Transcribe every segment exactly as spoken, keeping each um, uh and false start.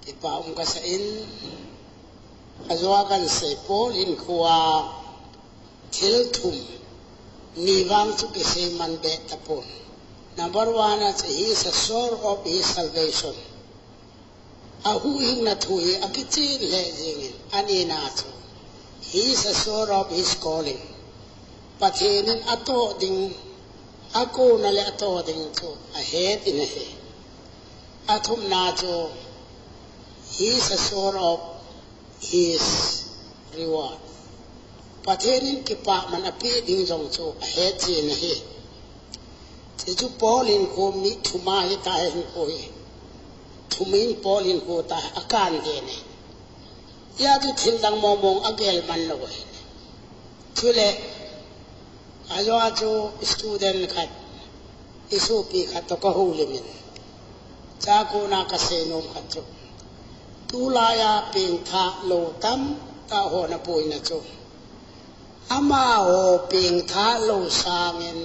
Kipa um kasa in, ajo a kahin sei Paul hinkhoa thil thum ni vang chu kisei man be tapon. Number one a chu, he is a sure of his salvation. Ahuhhingna thu hi akichen lheh jingin, anina chu, he is a sure of his calling. Pathen in atoh ding, akouna le atoh ding chu ahet in ahi. Athumna chu, he is a sure of his reward. Pathen in kipahman apeh ding jong chu ahet jin ahi. Hichu Paul hinkho mi thum a hita, hinkho hi. Thum in Paul hinkho ta akan den ahi. Hia chu thil dang mong mong agel man lou ahi. Chule, ajo a chu student khat, isopi khat toh kahoulim in, chua kona kasei nom khat chu, tulai a pengthah lou tamtah ho naboina chu, amaho pengthah lou sangin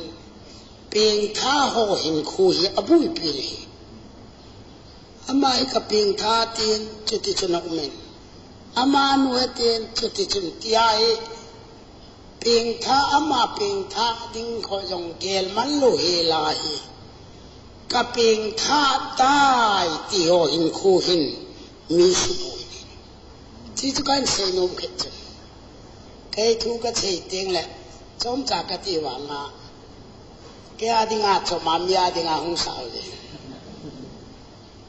pengthah ho hinkho hi aboipi ahi. Ama hi kapengthah tin, chuti chun aumin, amanu hi tin, chuti chun tia hi. Pengthah, ama pengthah ding kho jong gel man lou hel ahi. Kapengthah tai ti ho hinkho hin mi suboi. Chuchu kahin sei nom khat chu. Kei thu kasei teng le, chomcha kati vanga, kei a dinga chom a, mi a dinga hung sao ve.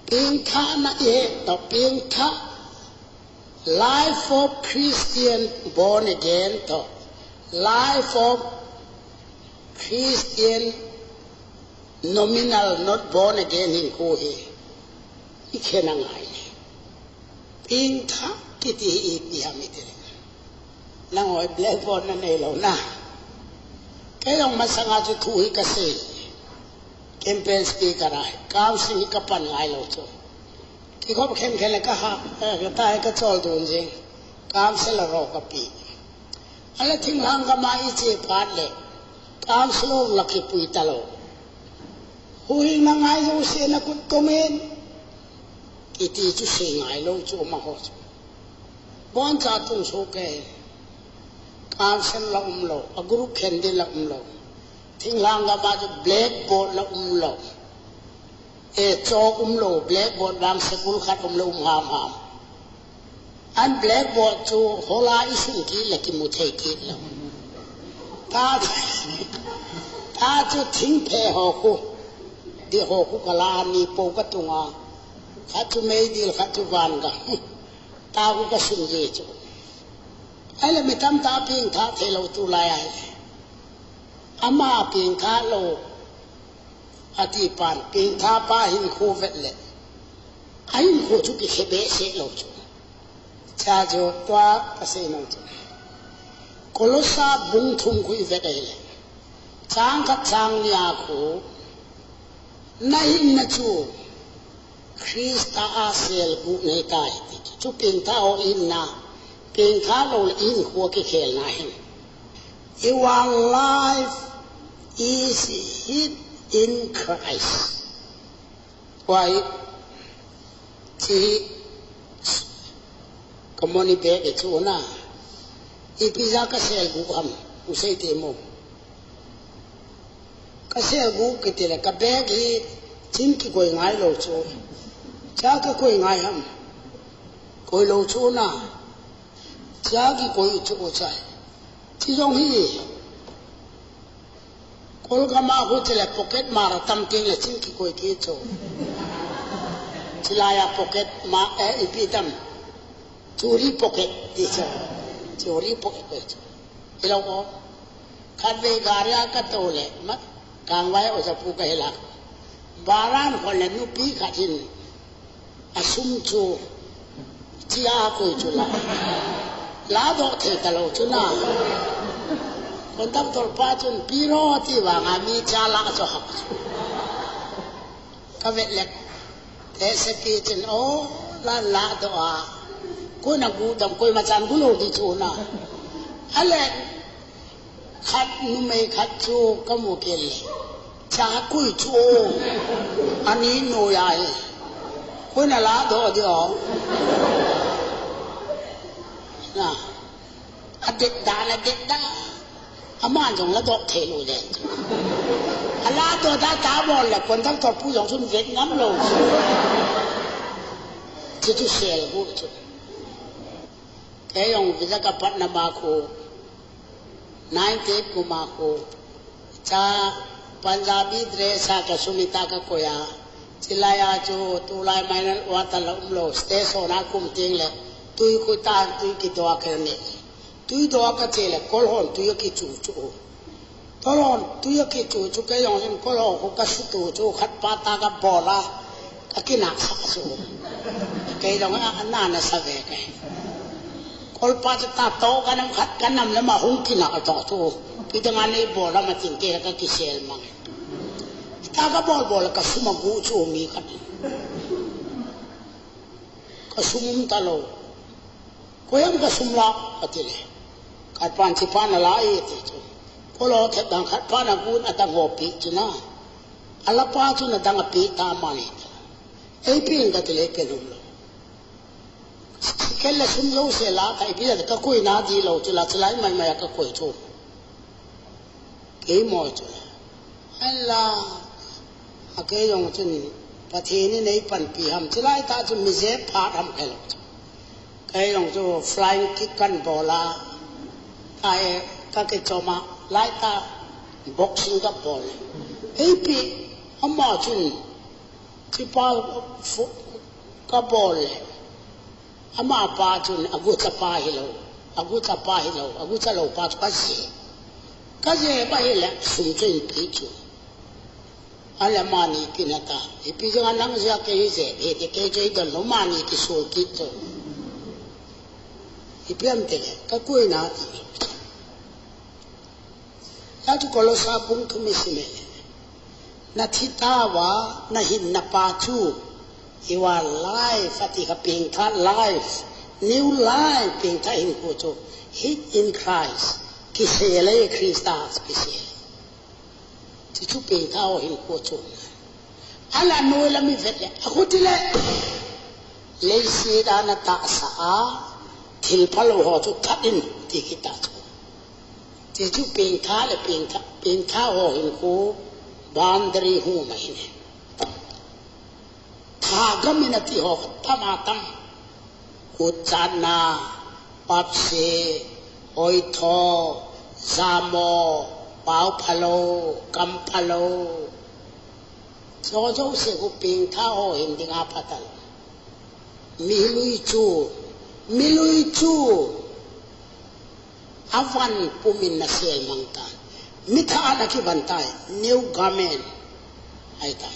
Pengthahna ihet toh, pengthah, life of Christian born again toh, life of Christian nominal, not born again hinkho hi ikhen angai e. Pengthah kiti hi ipi ham itile, nangho blackboard nanei lou na. Kei jong masanga chu thu hi kasei. Campaign speaker a, council hi kapan ngai lou chu. Kikhop khen khen le kaha, eh, kata hi kachol dun jing. Council a ro kapi. Ale thinglhang gam a iche phat le, council la kipui talou. Huhhingna ngai jouse nakut kong in, kiti chu sei ngai lou chu amaho chu. Boncha tungsoh kei. Council la umlou, a group khen ding la umlou. Thinglhang gam a chu blackboard la umlou. E, chalk umlou, blackboard vang school khat umlou, um hamham. An blackboard chu hola isun kit le kimu thei kit lou. Ta, ta chu thingphe ho khu, di ho khu kala ni po katunga. Khat chu meidil, khat chu vangam. Ta khu kasun ji chu. Ahile mi tamtah pengthah thei lou tulai ahi. Ama pengthah lou ati pan, pengthah pa hinkho vet le, ahinkho chu kikhe behseh lou chu. Cha chu tua kasei nom chu. Kolosa bung thum khu ivet ahile, chang khat chang ni a khu, nahinna chu Christa a selguh nei tai ti chu. Pengthah ho hinna, pengthah lou le hinkho kikhelna hin. Your life is hid in Christ. Why? Chi ka money bag e chu na. Ipi ja kaselguh ham, u sei te mo. Kaselguh kiti le ka bag hi chin kikoi ngai lou chu. Cha kikoi ngai ham. Koi lou chu na. Cha kikoi chu u chai. Chi jong hi. Kol gam a khu chule pocket mara tam teng le chin kikoi kit chu. Chilai a pocket ma, eh, ipi tam. Churi pocket ti chu. Churi pocket koi chu. Hilou o. Khatvei gari a katou le, ma, Kangvai oja pu kahi la. Baran khon le nupi khat hin. Asum chu, chia koi chu la. Ladoh thei talou chu na. Conductor pa chun, "Piro," ti vanga mi cha la chu hak chu. Kavet le, te se pi chun, "O, la ladoh a. Koi na gu dam, koima chan gu lou di chu na." Ale, khat numei khat chu kamu kit le. Cha koi chu o. Ani noiya hi. Koi na ladoh diu. Na. Adet dan, adet dan. Aman jong ladoh thei lou le. Aladoh da tabol le conductor pu jong chun vet ngam lou. Chuchu sel gu chu. Kei jong visa ka patna ma khu. Ninety-eight kum a khu. Cha Punjabi dress a ka sumita ka koya. Chilai a chu tulai mineral water la umlou. Station a kum ting le. Tui khu tan tui kidoh a ka ne. Tui doh a ka che le kol hon tui a kichu chu. Kol hon tui a kichu chu kei jong jin kol hon khu ka sutu chu khat pa ta ka bol a. Ka kinah sa chu. Kei jong a na na sa ve kei. Kol pa chu ta to ka nam khat ka nam le ma hung kinah to chu. Pi ta nga nei bol a ma tin kei ka kisel mang. Ta ka bol bol ka sum a gu chu mi khat. Ka sum um ta lou. Koi ham ka sum la, ka ti le. Khat pan chi pan a la e ti chu. Kol ho thet dang khat pan a gun a dang ho pi chu na. A la pa chu na dang a pi ta ma ni ta. Ei pi in ka ti le pen um lou. Kel le sum lou se la ta i pi la ka koi na di lou chu la chu lai mai mai a ka koi chu. Kei mo chu. Ala. A kei jong chun Pathen in ei panpi ham. Chilai ta chun mi je phat ham kei lo chu. Kei jong chu flying kick kan bol a. Ka e, ka kichom a. Lai ta boxing ka bol. Ei pi. Ama chun. Chipa fu-, ka bol le. Ama pa chun agucha pa hilou, agucha pa hilou, agucha lou pa chu ka je. Ka je ba hile sum chu in pi chu. Ale mani pi na ta. Ipi jong a nang jia kei hi je, he te kei je don lou mani kisul kit chu. Ipi am te le, ka koi na ti. Tatu Kolosa bung thum i sim e. Na thi tauva, na hinna pa chu. Your life, ati kha pengtha life. New life, pengtha hinkho chu. Hid in Christ. Kisel e Christa, kisel. Chuchu pengtha ho hinkho chu. Ala noi lam i vet le, a khuti le. Leiset a na tahsa a, thil phalou ho chu that in, ti kit ta chu. Chuchu pengtha le pengtha, pengtha ho hinkho, boundary hu ma hin e. Thagam in ati ho, tam a tam. Kutchatna, papse, hoitho, jamo, pao phalou, kam phalou. Jojo se khu pengtha ho hin ding a phatal. Milui chu, milui chu. Avan pumin na sel mang ta. Mitha na kivan tai. New garment. Ai tai.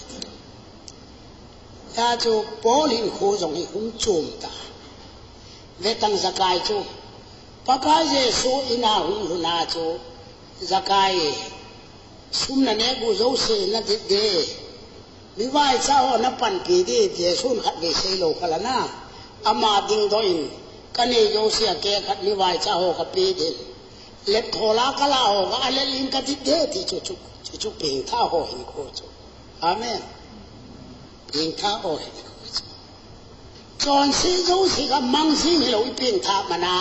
Ya chu Paul hinkho jong hi hung chom ta. Vetang Zakai chu. Pakai Jesu in a hung lhun a chu. Zakai. Sum na neh gu jouse na dit de. Mi vaicha ho na panpi di, Jesun khatvei seilou kha la na. Ama dingdoh in, ka nei jouse a keh khat mi vaicha ho ka pe ding. Lep thola ka la ho ka alel in ka dit de ti chu chu, chu chu pengtha ho hinkho chu. Amen. Pengtha ho hinkho chu. Chonset jouse ka mang jing hilou i pengtha mana.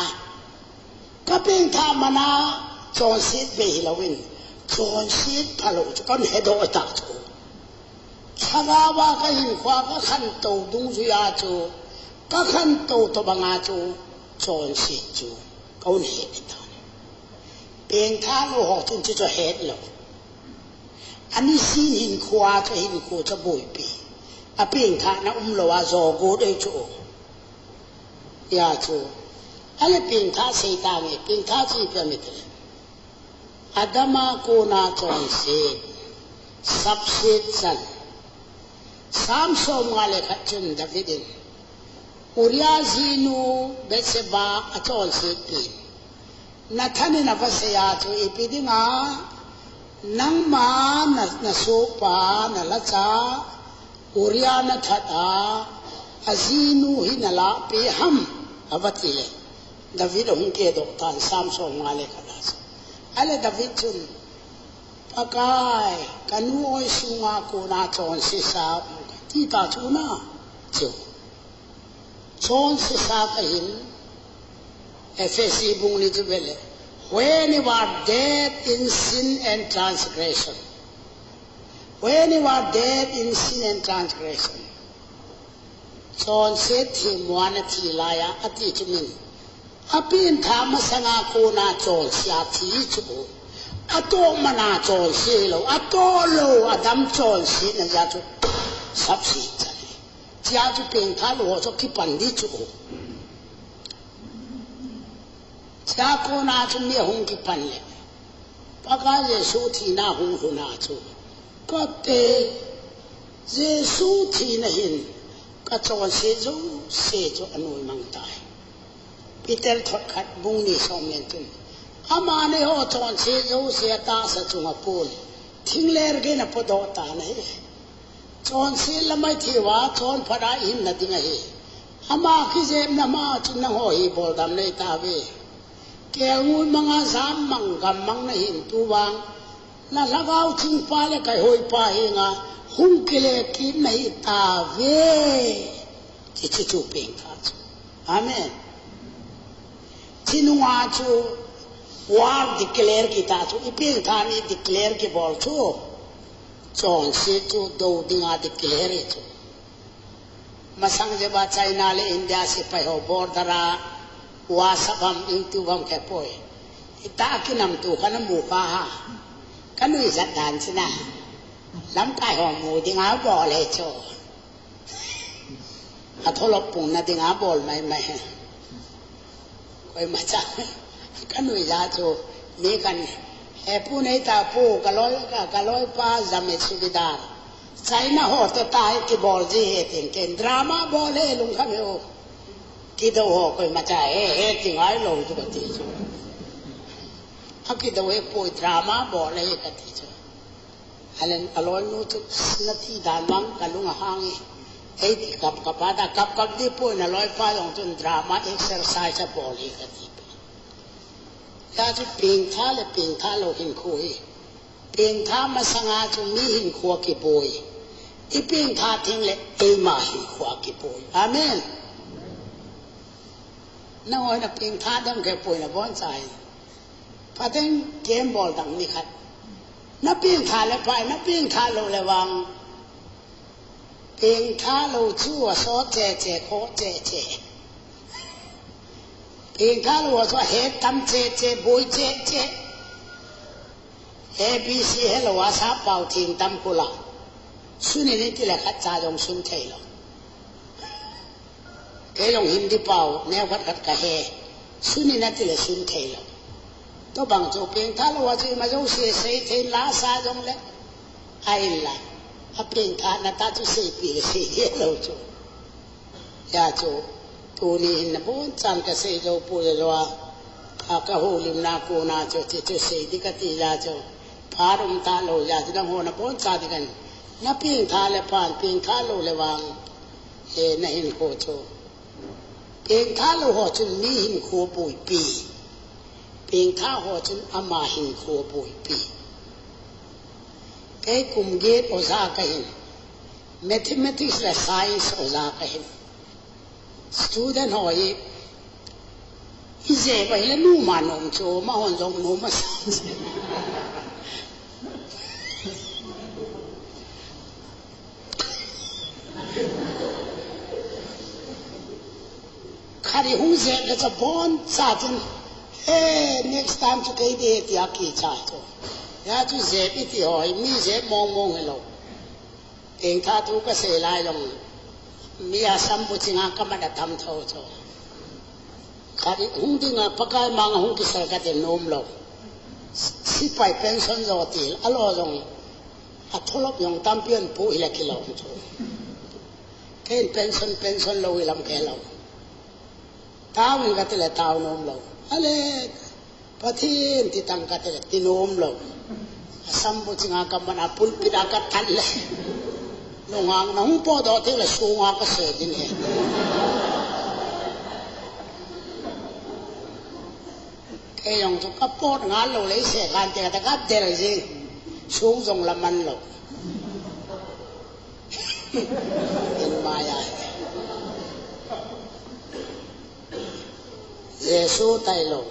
Ka pengtha mana chonset be hilou in, chonset phalou chu kan hedoh ta chu. Lhagao a ka hinkho a ka khantou dungjui a chu, ka khantou tobang a chu, chonset chu, ka un het ta. Pengtha lou ho chun chu chu het lou. Ani sin hinkho a chu hinkho chu boipi. A pengtha na umlou a jo go dei chu. Ya chu. Ale pengtha sei ta nge, pengtha chu ipi ham i ti le. Adam a kona chonset, sapset chan. Sam som nga le khat chun David in. Uriah jinu Bathsheba a chonset pi. Nathan in a va sei a chu ipi dinga, nangma na, na sohpa, na lacha, Uriah na that a, a jinu hi na lahpeh ham, a va ti le. David a hung kedoh tan Sam som nga le khat a. Ale David chun, Pakai, ka nu oi sunga kona chonset sa, ti ta chu na, chu. Chonse sa kahin, Ephesi bung ni chu vele. When you are dead in sin and transgression. When you are dead in sin and transgression. Chonse themmo a nathi laiya, ati chu min. Apengtha masanga kona chonse a thi chu. Atoh mana chonse lou, atoh lou, adam chonse na jeh chu. Sapsi chale. Chea chu pengtha lou ho chu kipan di chu. Chea kona chu mi ahung kipan le. Pakai Jesu thina hung lhun a chu. Kate, Jesu thina hin, kachonse jouse chu anoimang tai. Peter thot khat bung ni som len tun. Amani ho chonse jouse atahsa chunga pon. Thingler geiyin apodoh tan ahi. Chonse lamai thei uva, chonphat a ihinna ding ahi. Ama kijepna ma chun nangho hi boldam nei tauve. Kelngoi manga jam mang gam mang nahin tu vang. Na lhagao chingpa le kaihoipa henga hung kile kit nahi tauve. Hiche chu pengtha chu. Amen. Chinunga chu war declare kita chu. Ipengtha ni declare kibol chu. Chonse chu do dinga declare chu. Masang jeh a China le India sepai ho border a WhatsApp ham, YouTube ham khe poi. Hita kinam tu kana mu kha ha. Kanuijat dan china. Lamkai ho mu dinga bol e chu. Atholop pung na dinga bol mai mai he. Koimacha. Kanuija chu. Mi kan. He pu nei ta pu kaloi, ka, kaloipa Jamet Subidar. China ho te tai kibol ji he tin ken drama bol he lungkham he o. Kidou ho koimacha he, he ti ngai lou chu kati chu. Akidou he poi drama bol he kati chu. Alen aloinu chu nati dan vang kalung ahang e. Eiti kap kap a da kap kap di poi naloipa jong chun drama exercise abol he kati. Hia chu pengtha le pengtha lou hinkho hi. Pengtha masanga chu mi hinkho kiboi. Ipengtha theng le eima hinkho kiboi. Amen. Nangho na pengtha dang khe poi nabonchai. Pathen kembol dang ni khat. Napengtha le pai, napengtha lou le vang. Pengtha lou chu asot che che, kho che che. Pengtha lou chu ahet tam che che, boi che che. A B C helou a sappao thing tam kula. Sun in iti le khat cha jong sun thei lou. Kei jong Hindi pao, neo khat khat kahe. Sun in ati le sun thei lou. Tobang chu pengtha lou a chu ima jouse sei thei la sa jong le. Ahin la. Apengtha na ta chu seipi le sei thei lou chu. Hia chu. Tuni hin nabonchan kasei jou poi a lou a. A kahoulimna kona chu, chu, chu sei di kati hia chu. Phat um talou hia chu nangho nabonchan di kan. Napengtha le pan, pengtha lou le vang. E, nahinkho chu. Pengtha lou ho chun mi hinkho boipi. Pengtha ho chun ama hinkho boipi. Kei kum get oja kahin. Mathematics le science oja kahin. Student ho hi. Ijeh inem ahile numa nom chu, amahon jong nom asa. Khat in hung jep le chu aboncha chun, "Hey, next time chu kei ding e," tia kicha chu. Hia chu jep iti ho hi, mi jep mong mong hilou. Pengtha thu kasei lai jong, mi a sambu chinga kamat atam tho chu. Khat in hung dinga Pakai manga hung kisei kati nom lou. Sepai pension jo til, alou jong. Atholop jong tampi ahin pu hile kilom chu. Kei in pension, pension lou hilam kei lou. Tao in kati le tao nom lou. Ale, Pathen ti tang kati le ti nom lou. Asambu chinga kamat a pulpit a katan le. Lunghang na hung podoh ti le sunga kasei ding e. Kei jong chu kapot ngal lou le sei kan te kati kadel jing. Sung jong la man lou. In maya. Jesu tailou.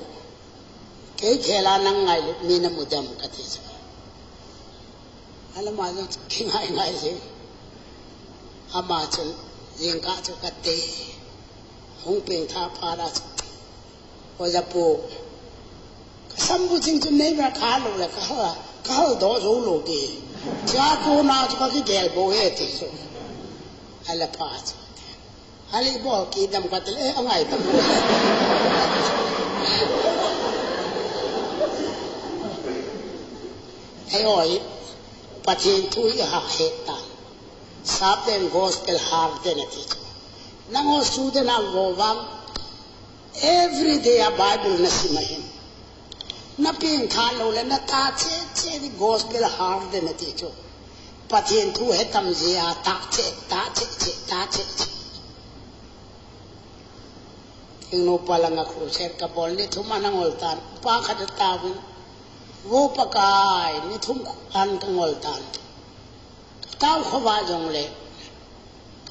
Kei khela nang ngailut mi namu dem kati chu. Alama chu kingai ngai jing. Ama chun jingkah chu kati. Hung pengtha phat a chu. Oja pu. Ka sambu ching chu nei ba kha lou le ka hal, ka hal do zo lou ti. Cha ko na chu ka kigel bo e ti chu. Ala pha chu. Ali bol kidam kati le, eh, angai tam. Hei oi, Pathen thu i ha het ta. Sap den gospel har den ati chu. Nangho student a vo vang, every day a Bible na sim ahin. Na pengtha lou le na ta che che di gospel har den ati chu. Pathen thu he tam je a ta che, ta che che, ta che che. Thingnu pa langa crusade ka bol ni thum ana ngol tan. Pa khat a tauvin. Vo Pakai ni thum an ka ngol tan. Tau khovah jongle.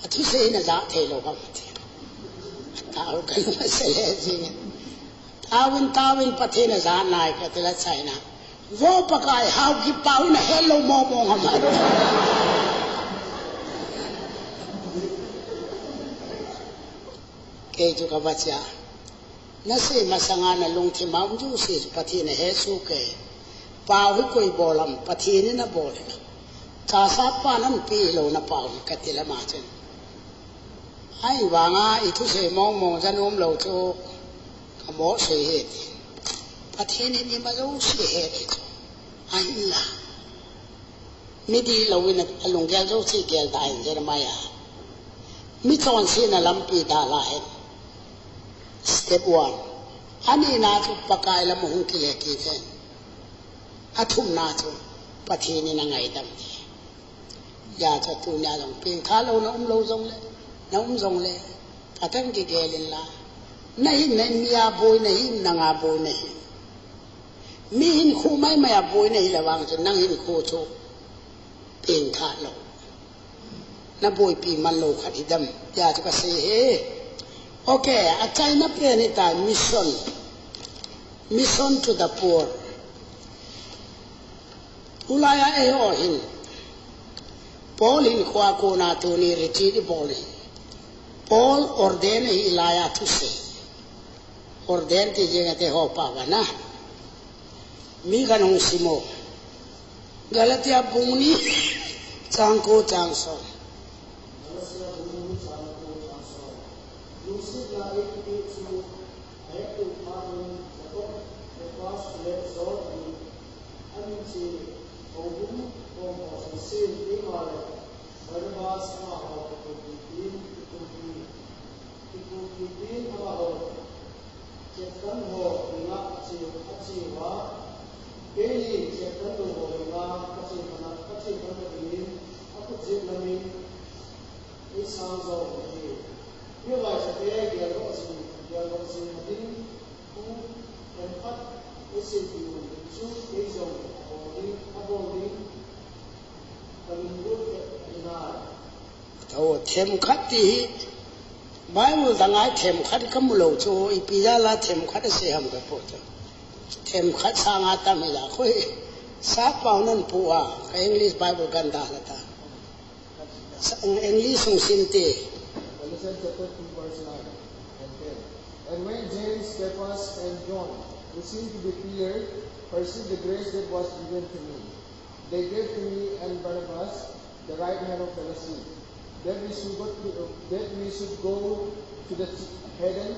Ka thusei na ja thei lou ham ti. Tau ka nung a se le jing. Tauvin, tauvin Pathen a ja nai kati la chaina. Vo Pakai hau ki pau na hello mo mo ham. Kei chu ka va chia. Na sei masanga na lungthim a um jouse chu Pathen a he chu ke. Pau hi koi bol ham, Pathen in a bol e. Chasa pa nam pi lou na pau hi kati le ma chun. Ahivanga i thusei mong mong ja nom lou chu ka mo sei he ti. Pathen in ima jouse he ti chu. Ahinla. Mi dihlou in a lunggel jouse gel da in Jeremiah. Mi chonsetna lampi dalha hen. Step one. Anina chu Pakai lam hung kile kit hen. Athumna chu Pathen in a ngaidam ti. Hijeh chun tunia jong pengtha lou na um lou jongle, na um jongle, Pathen kigel in la. Na hin na hin mi a boi na hin, nang a boi na hin. Mi hinkho maimai a boina hile vang chu nang hinkho chu pengtha lou. Na boipi man lou khat hidem. Hijeh chun ka sei e. Okay, achaina pen hita mission. Mission to the poor. Tulai a eiho hin. Paul hinkho a kona tuni retreat i bol hi. Paul ordain ahi lai a thusei. Ordain ti jeng ate ho pa vana. Mi kan hung sim o. Galatia bung ni chang ko chang som. Galatia bung ni chang ko chang som. Lungsetna eipeh chu ahettoh phat un Jacob, Cephas le John amin, amin che houbung kom ho chengse keima le Barnabas amaho kikhoppi tin kikhoppi. Kikhoppi tin amaho cheptan ho henga ache, ache uva, keini cheptan lou ho henga kache khat, kache khat dingin akhut jep lamin eisang jo ahi. Mivaichate geldoh jing, geldoh jing ding thu themkhat eiseipeh un, hichu kei jong abol ding, abol ding kamin got ahi nai. Tho, themkhat ti hi, Bible dang a themkhat kamu lou chu, ipi jal a themkhat asei ham kapo chu. Themkhat sanga tam hila, koi, sap pau nan pu a, ka English Bible kan dalha ta. Sa-, English hung sim te. Galatians chapter two, verse nine and ten. And when James, Cephas, and John, who seemed to be feared, perceived the grace that was given to me, they gave to me and Barnabas the right hand of fellowship, that we should go to, that we should go to the heathen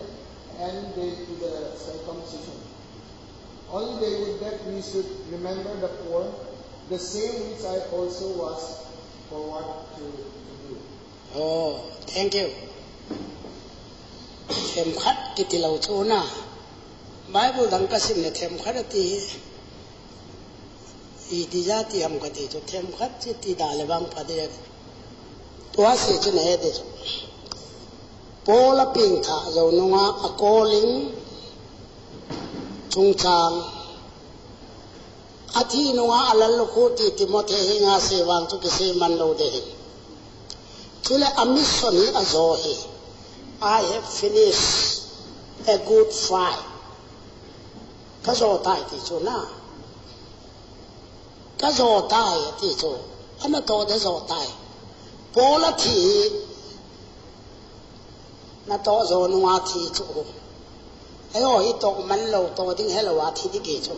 and they to the circumcision. Only they would that we should remember the poor, the same which I also was forward to, to do. Oh, thank you. Themkhat kiti lou chu na. Bible dang ka sim le themkhat ati. Iti jat ti ham kati chu themkhat chu ti da le vang pha ding. Tua sei chu na he ding chu. Paul a pengtha jou nunga a calling chungchang. Athi nunga a lallukhuh ti Timothy henga sei vang chu kisei man lou ding ahi. Chule a mission hi ajo hi. I have finished. A good fight. Ka jo tai ti chu na. Ka jo tai ti chu. Ana to de jo tai. Paul a thi. Na to jo nunga thi chu. Ayo hi to man lo to ding helo a thi di ki chu.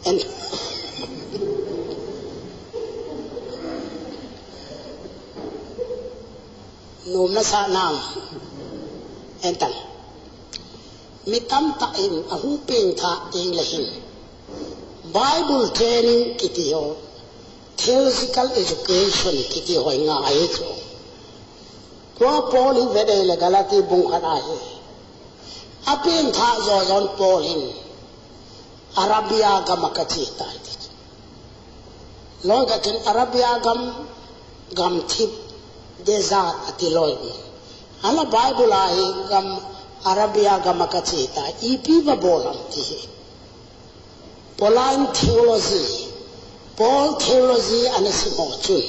En. Nom na sa nam. En tan. Mi tamtah in ahung pengthah ding le hin. Bible training kiti ho. Theological education kiti ho nga ai chu. Tua Paul hi vede le Galati bung khat ahi. A pengthah jo jon Paul hin Arabia gam a ka che tai ti chu. Loi ka chun Arabia gam, gam thip, desert ati loi. Ana Bible a hi gam Arabia gam a ka che tai. Ipi va bol am ti hi. Pauline theology, Paul theology ana sim ho chun.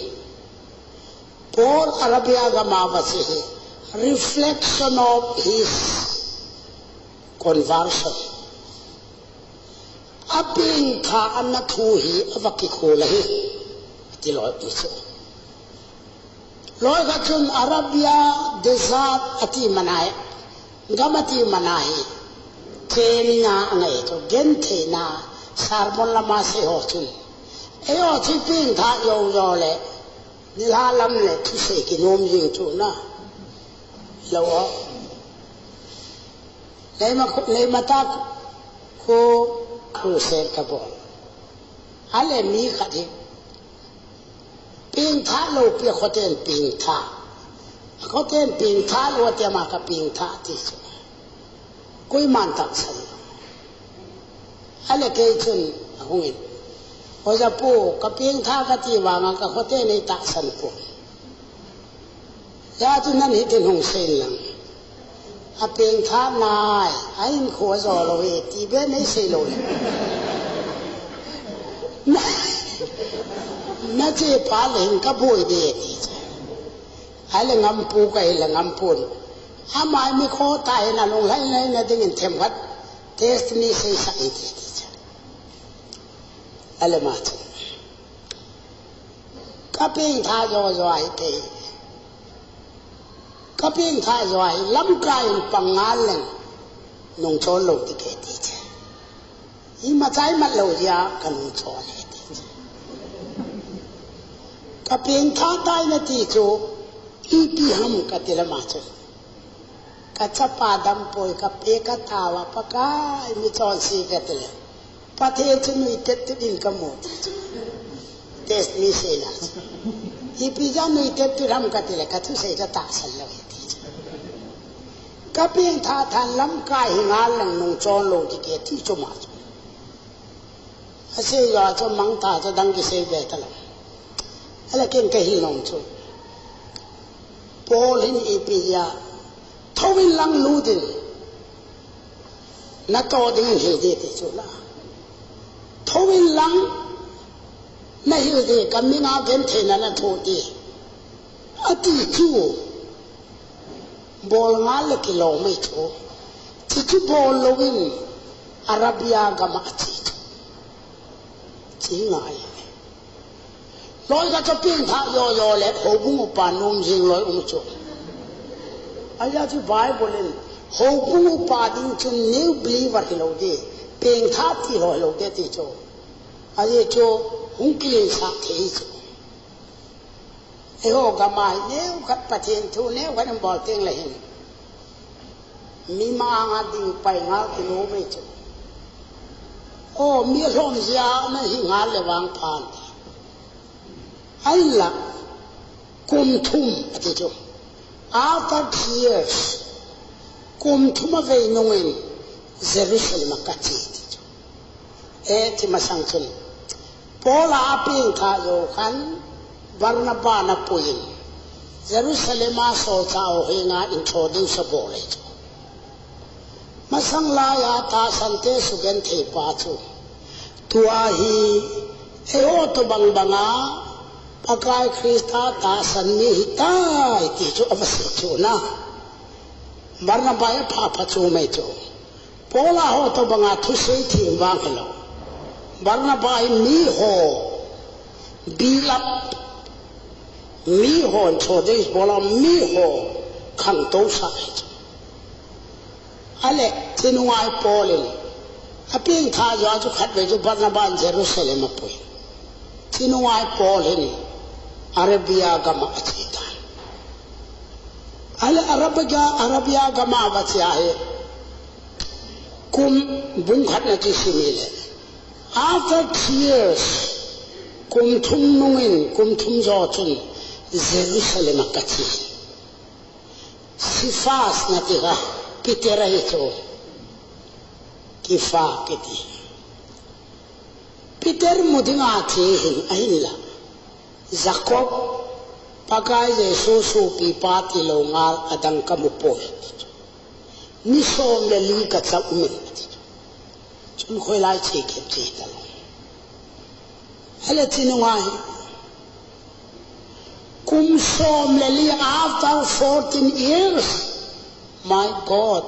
Paul Arabia gam a va che hi. Reflection of his conversion. A pengthah ana thu hi a va kikhol ahi. Ti loi pi chu. Loi khat chun Arabia desert ati man ahi. Gam ati man ahi. Training a ngai chu gentheina sermon lama sei ho chun. Ei ho chu pengthah jo jo le. Nilhah lam le thusei kinom jing chu na. Lo ho. Leima khu, leima ta khu, khu se ka bol. Ale mi khat hi. Pengthah lo pi a khoten pengthah. A khoten pengthah lo tia ma ka pengthah ti chu. Koiman tahsan. Ale kei chun ahung in. Oja pu, ka pengthah ka ti vanga ka khoten ei tahsan pu. Hijeh chun nang hitin hung sei lang. A pengthah nai, a hinkho a jo lou e, ti be nei sei lou le. Na, na che pa le hin ka boi de ti che. Ai le ngam pu ka hi le ngam pu. Amai mi kho ta hi na lung lai lai na ding in themkhat. Test ni sei sa e ti ti che. Ale ma che. Ka pengthah jo jo ahi kei. Ka pengthah jo ahi, lamkai in pang ngal leng nungchon lou ti kei ti che. Ima chai mat lou jeh a ka nungchon e ti che. Ka pengthah tai na ti chu, ipi ham ka ti le ma chu. Ka chapa dam poi, ka pe ka tao a, Pakai mi chonse ka ti le. Pathen chu nui tet tet in ka mu ti chu. Test ni sei na. Ipi jeh a nui tet tet ham ka ti le, ka thusei ka tahsan lou e ti chu. Ka pengthah than lamkai hi ngal leng nungchon lou ti kei ti chu ma chu. A sei jo a chu mang ta chu dang kisei ve ta lou. Ala ken ka hil nom chu. Paul hin ipi jeh a. Thou in lang lut in. Na to ding in hil de ti chu la. Thou in lang na hil de ka mi nga gentheina na thu ti. A ti chu. Bol ngal le kilom mai chu. Ti chu bol lou in Arabia gam a che chu. Che ngai. Loi ka chu pengthah jo jo le houbung upa nom jing loi um chu. Ahijeh chu Bible in houbung upa ding chun new believer hi lou de. Pengthah ti lou hi lou de ti chu. Ajeh chu hung kilensah thei chu. Eiho gam a hi neo khat Pathen thu neo khat in bol teng le hin. Mi ma anga ding pai ngal kilom mai chu. O, mi lhom jeh a na hi ngal le vang phan. Ahinla, kum thum ati chu. After three years, kum thum a vei nung in Jerusalem a ka che ti chu. E, ti masang chun. Paul a pengthah jou khan Barnaba na pui in Jerusalem a solchah ho henga introduce a bol e chu. Masang lai a tahsan te sugenthei pa chu. Tua hi eiho tobang banga Pakai Krista tahsan mi hitai ti chu avasei chu na. Barnaba hi apha pha chu mai chu. Paul a ho to banga thusei thim vang hilou. Barnaba hi mi ho bilap, mi ho introduce bol a, mi ho khangtou sa hi chu. Ale, chinunga hi Paul in apeng tha jo a chu khatvei chu Barnaba in Jerusalem apui. Chinunga hi Paul hin Arabia gam a ache tan. Ale, Arabia, Arabia gam a avache a hi kum bung khat na chu sim hile. After three years, kum thum nungin, kum thum jo chun Jerusalem a kache. Cephas nati kha, Peter ahi chu. Kipha kiti. Peter mu dinga che hin ahinla. Jacob, Pakai Jesu sopipa tilou ngal adang kamu poi. Ni som le li kachap umin. Chun khoilai che kep che talou. Ale chinunga hi. Kum som le li after fourteen years. My God.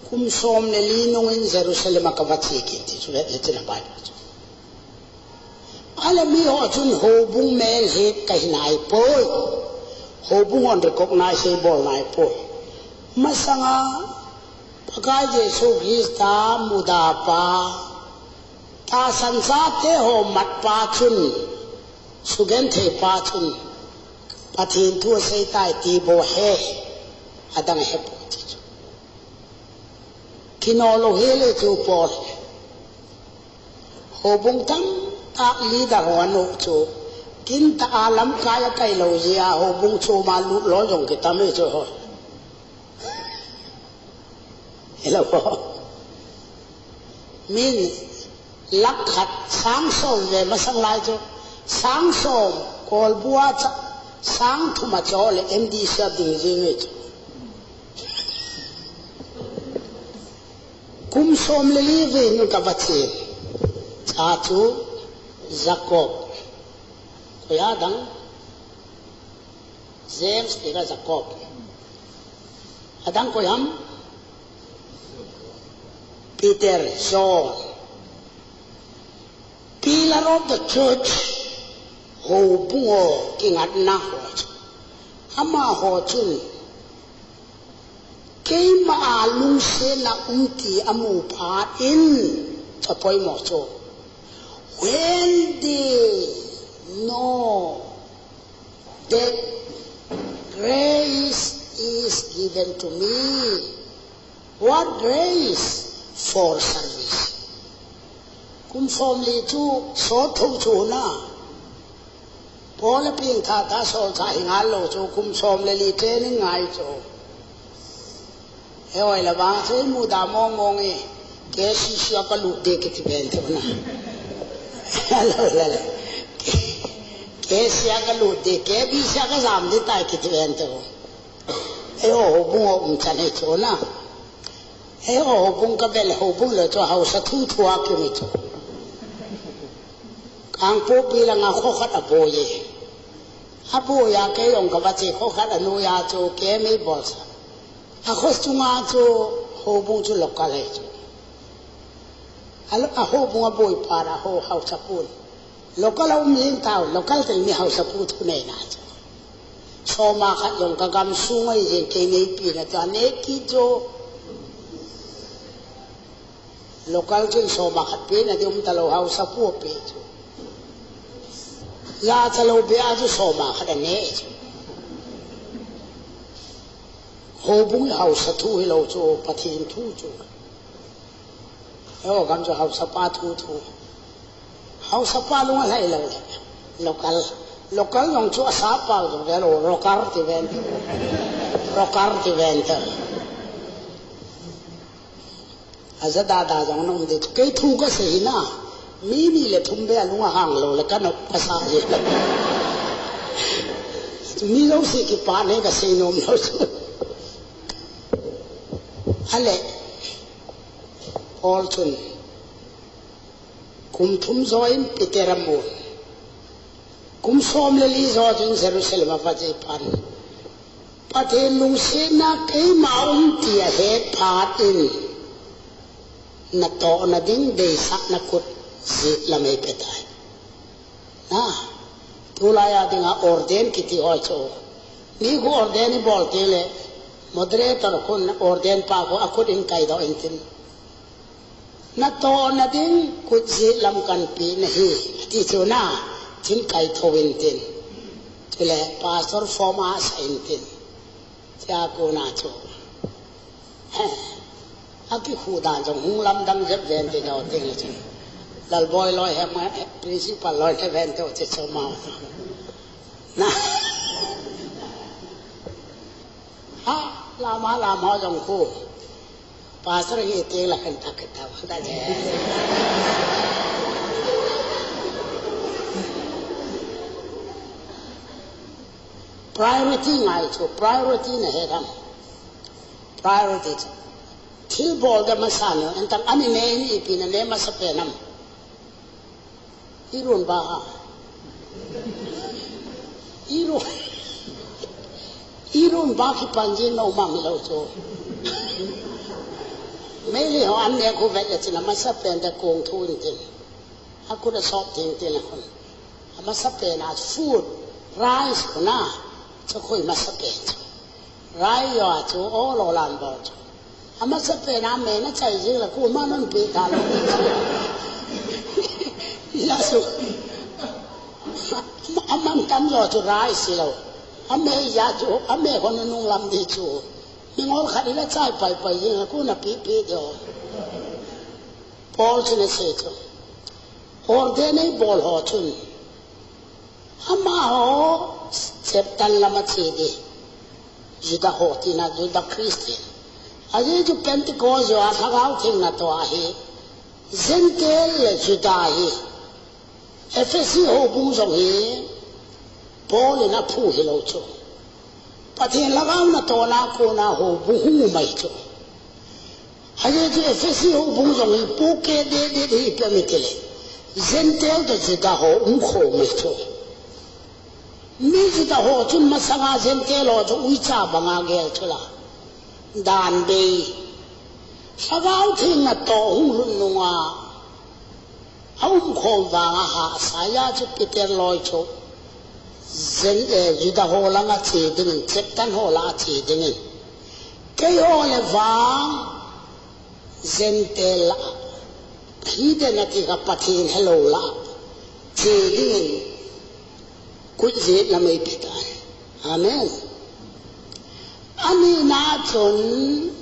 Kum som le li nungin Jerusalem a kavache kit ti chu le china Bible chu. Ale mi ho chun houbung melhet kahi nai poi. Houbung hon recognize bol nai poi. Masanga Pakai Jesu Krista muda pa, tahsan chate ho mat pa chun, sugenthei pa chun, Pathen thu asei tai ti bou ahi, adang ahepoi ti chu. Kino lou hile chu Paul. Houbung tamtah leader ho anu chu. Kinta a lamkai akai lou jeh a houbung chu ma lut lou jong kitam e chu ho. Hello. Min lakh khat sang som ve masang lai chu. Sang som kolbua cha sang thum a cho le M D C a ding jing e chu. Kum som le li vei nu kavache. Cha chu Jacob. Koi adang? James ti kha Jacob. Adang koi ham? Peter, John. Pillar of the church, houbung ho kingatna ho chu. Amaho chun, keima a lungsetna um ti amu phat in, apoimo chu. When they know that grace is given to me, what grace for service. Kum som li chu sot tho chu na. Paul a peng tha tha sol tha hi ngal lou chu kum som le li training ngai chu. He oi la vang chu muda mong mong e. K C C a kalut de kiti ven tho na. Hello, la la. K C a kalut de, K B C a kajam de tai kiti ven tho. Eiho houbung a um chan hi chu na. Eiho houbung kavel houbung le chu haosa thu thu a kimi chu. Kangpokpi langa kho khat aboi e. Aboi a kei jong kavache kho khat anoiya chu keima bolsa. Akho chunga chu houbung chu local ahi chu. A lo-, a houbung aboi pa a ho haosa pu. Local a um jing tau, local teng mi haosa pu thu nei na chu. Soma khat jong kagam sung ahi jeng kei neipi na chu, anei kit chu. Local chun soma khat pe na di um talou haosa pu pe chu. Jachalou be a chu soma khat anei chu. Houbung haosa thu hilou chu, Pathen thu chu. Eiho gam chu haosa pa thu thu. Haosa pa lung alhai lou le. Local. Local jong chu asa pa jong le lo, rocker ti ven. Rocker ti ven te. Aja da da jong nom de. Kei thu kasei na. Mi ni le thum be alung ahang lou le kanop kasa je. Mi jouse kipa ne kasei nom lou chu. Ale. Paul chun. Kum thum join Peter amun. Kum som le li jo chun Jerusalem a va jei phat in, Pathen lungsetna keima um ti ahet phat in, natohna ding deisahna kut jet lam eipe tai. Na, tulai a dinga ordain kiti ho chu. Mi khu ordain ibol teng le, moderator khun ordain pa khu akhut in kaidoh intin. Natohna ding kut jet lam kanpe nahi, ati chu na, tin kaitho intin. Chule pastor form a sa intin. Tia kona chu. Akikhu dan jong hung lamdang jep ven ti dau ting chu. Lalboi loi hem, principal loi te ven te che choma. Na. Ha, lama lama jong khu. Pastor hi teng la kan tak ta da je. Priority ngai chu, priority nahet ham. Priority chu. Thil bol da masa no, entang ani ne ni ipi na ne masa pen ham. Irun ba ha. Irun. Irun ba ki panji no ma mi lo chu. Meili ho an ne khu vet le china masa pen da kong thu intin. Akut a sop ting ting a khun. Amasa pen a food, rice khu na, chu khu amasa pen chu. Rice jo a chu o lo lan bol chu. Amasa pen a me na chai jing la khu ma non pe ta lo. Ya su. Aman tam jo chu rice lo. Ame ja chu, ame khu nung lam di chu. Mi ngol khat ila chai pai pai jing la khu na pi pi jo. Paul chun asei chu. Ordain eibol ho chun. Amaho Septan lama che di. Juda ho tina, Juda Christian. Ajeh chu Pentecost jo a Lhagao Theng natoh ahi. Gentile le Juda hi. Ephesi houbung jong hi. Paul in aphu hilou chu. Pathen Lhagao natohna kona houbung hung um ahi chu. Ajeh chu Ephesi houbung jong hi puke dede hi ipi ham itile. Gentile to Juda ho umkhom ahi chu. Mi Juda ho chun masanga Gentile ho chu uicha banga gel chu la. Dan bei. Lhagao Theng natoh hung lut nunga. Aumkhom vanga hahsa a chu Peter loi chu. Jen, eh, Juda ho langa che dingin, Septan ho langa che dingin. Keiho le vang, Gentile la. Hidden ati kha Pathen helou la. Che dingin. Kut jet lam eipe tai. Amen. Anina chun,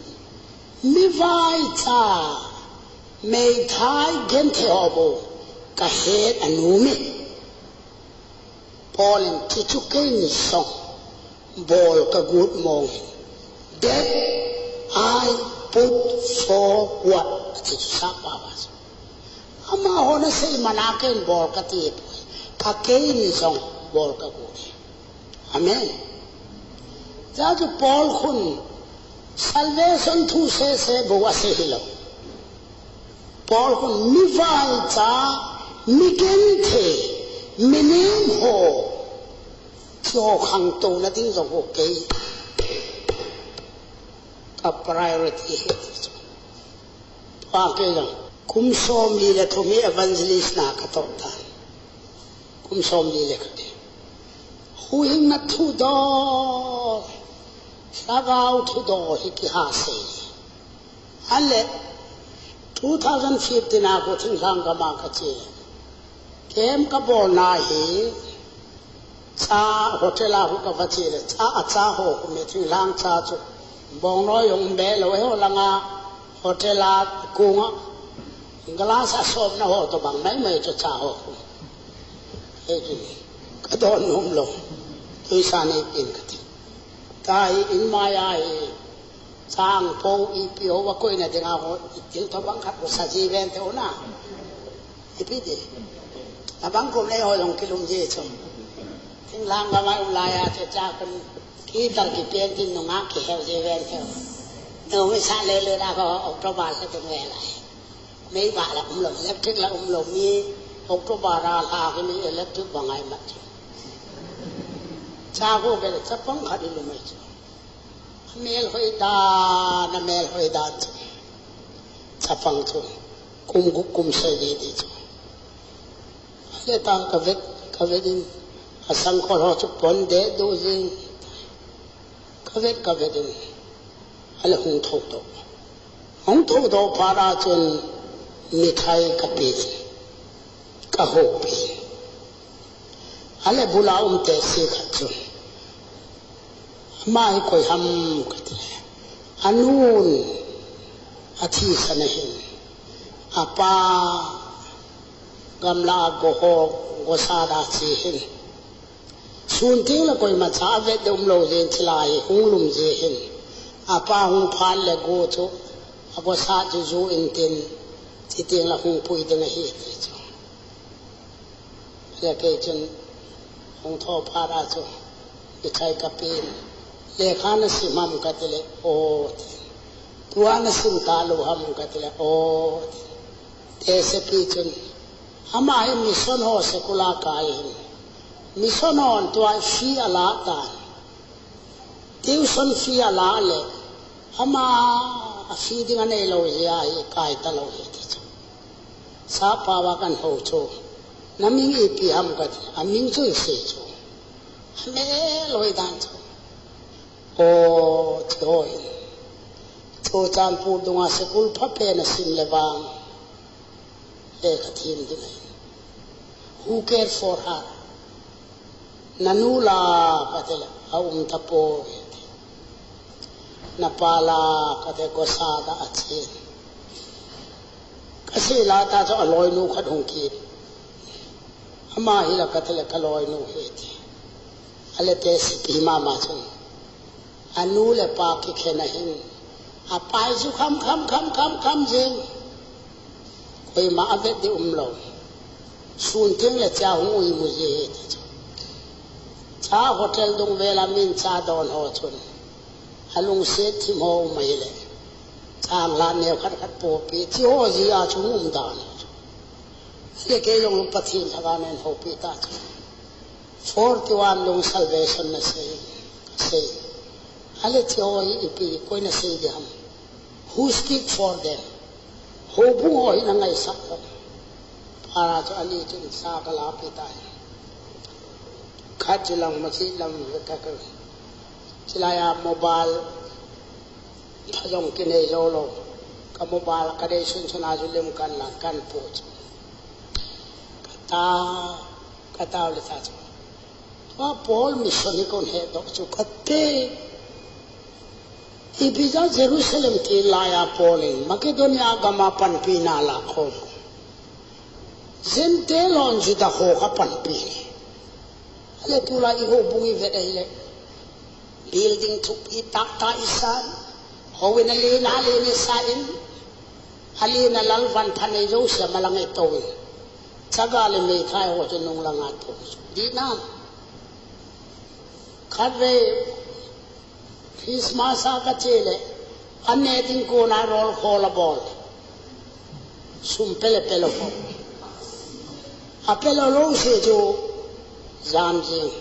mivaicha, meithai genthei ho bou, kahet anom e. Paul in chuchu keini jong, bol kagot mong in. That I put forward, ati chu sap a va chu. Amaho nasei mana ken bol kati poi. Ka keini jong bol kagot e. Amen. Hijeh chun Paul khun salvation thu sese bou asei hilou. Paul khun mivaicha, migenthei, minemho, hiho khangtouna ding jong ho kei. Ka priority ahi ti chu. Tua kei jong. Kum somli le thum hi evangelist na katoh tan. Kum somli le khat hi. Huhhingna thudol. Lhagao thudol hi kiha sei. Ahile, two thousand fifteen a khu thinglhang gam a kache. Camp kabolna hi, cha hotel a khu kava che le, cha, acha ho khu mi thinglhang cha chu. Bongnoi jong um be lou, eiho langa hotel a kong a. Glass a sopna ho tobang maimai chu cha ho khu. Hei chu, kadon nom lou. Tuisa neipen kati. Tahi in mai a hi. Chang po ipi ho va koina dinga ho, i thil tobang khat ho sa ji ven te ho na. Ipi ti. Abang kum nei ho jong kilum ji chu. Thinglhang gam a um laiya chu cha kun kidal kipen tin nunga kihel ji ven te ho. Nung mi sa le le la ko October sa tung ve lai. Mei ba la um lou, electric la um lou mi October a la hi mi electric ba ngai mat chu. Cha go ve le chapang khat i lum ahi chu. Amel hoi dan, amel hoi dan chu. Chapang chu. Kum gup kum sagi ti chu. Ale ta ka vet, ka vet in. Asang khol ho chu pon de do jing. Ka vet, ka vet in. Ale hung thou do. Hung thou do para chun mithai ka pe in. Ka houpi. Ale bula um te si khat chu. Ama hi koi ham ka ti. Anun athi sana hin. Apa gamla go ho go sa da chi hin. Sun ting le koima cha vet de um lo jin chi lai hung lum je hin. Apa hung phat le go chu. A go sa chu ju in tin. Chi ting le hung pui ding ahi ti chu. Le kei chun hung thou phat a chu, i chai ka pin. Lekha na sim ham ka ti le, o ti. Tua na sim ta lo ham ka ti le, o ti. Te se pi chun, ama hi mission ho secular kai hin. Mission hon tua fee a la ta. Tuition fee a la le, ama a fee ding a nei lo jeh a hi kai ta lo hi ti chu. Sapa va kan ho chu. Na ming ipi ham ka ti, a ming chu i sei chu. A mel hoi dan chu. O, ti hoi. Churachandpur dunga school pha pen a sim le vang. Lekha thiem ding ahi. Who care for her? Na nu la ka ti le, a um ta poi. Na pa la ka ti, go sa da a chen. Ka sei la ta chu a loinu khat hung kit. Ama hi la ka ti le ka loinu hi ti. Ale te si pi mama chun. A nu le pa kikhen a hin. A pai chu kham, kham, kham, kham, kham jing. Koima a vet di um lo. Sun ting le cha hung ui mu ji hi ti chu. Cha hotel dung vel a min cha don ho chun. A lungset thim ho um ahi le. Chang la neo khat khat po pi. Chi ho ji a chu um dan ho chu. Ye ke jong Pathen lhagao nen ho pi ta chu. Forty-one lung salvation na sei, sei. Ale chi ho hi ipi, koi na sei di ham. Who speak for them? Houbung ho hi na ngaisah ko. Para chu ani chun sa ka la pi ta. Khat chu lang ma chi lam ka ka. Chi la ya mobile. Pha jong kinei jou lo. Ka mobile ka dei sun sun a chu lim kan la kan pu chu. Ka ta, ka ta le ta chu. Tua Paul mission hi kon he doh chu khat te. Ipi jeh a Jerusalem ti lai a Paul in Macedonia gam a panpi na la khom. Gentile hon Juda ho kha panpi. Ale tulai i houbung i vet ahile. Building thupi tah tah i san. Houin a len a len i sa in. A len a lal van pha nei jouse a malang i tou in. Chaga le meithai ho chu nung langa tou. Di na. Khatvei Christmas a ka che le, an ne ding kona roll call a bol. Sum pe le pe lou ho. A pe lou lou se chu jam jing.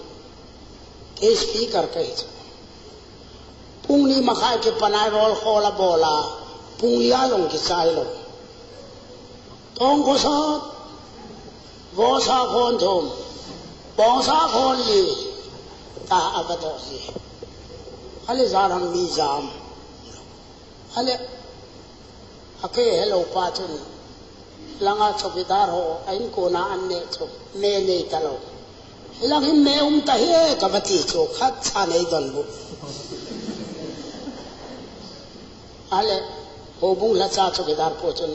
Kei speaker ka hi chu. Pung ni makhai kipat a roll call a bol a, pung li a jong kichai lou. Tong khosat, vohsa khon thum, bongsa khon li, ta a va doh ji. Ale jan ham mi jam. Ale, a kei helou pa chun, langa chowkidar ho, a in kona an ne chu, me nei ta lou. Hilang hin me um ta hi, ka va ti chu, khat cha nei don bu. Ale, houbung lhacha chowkidar pu chun,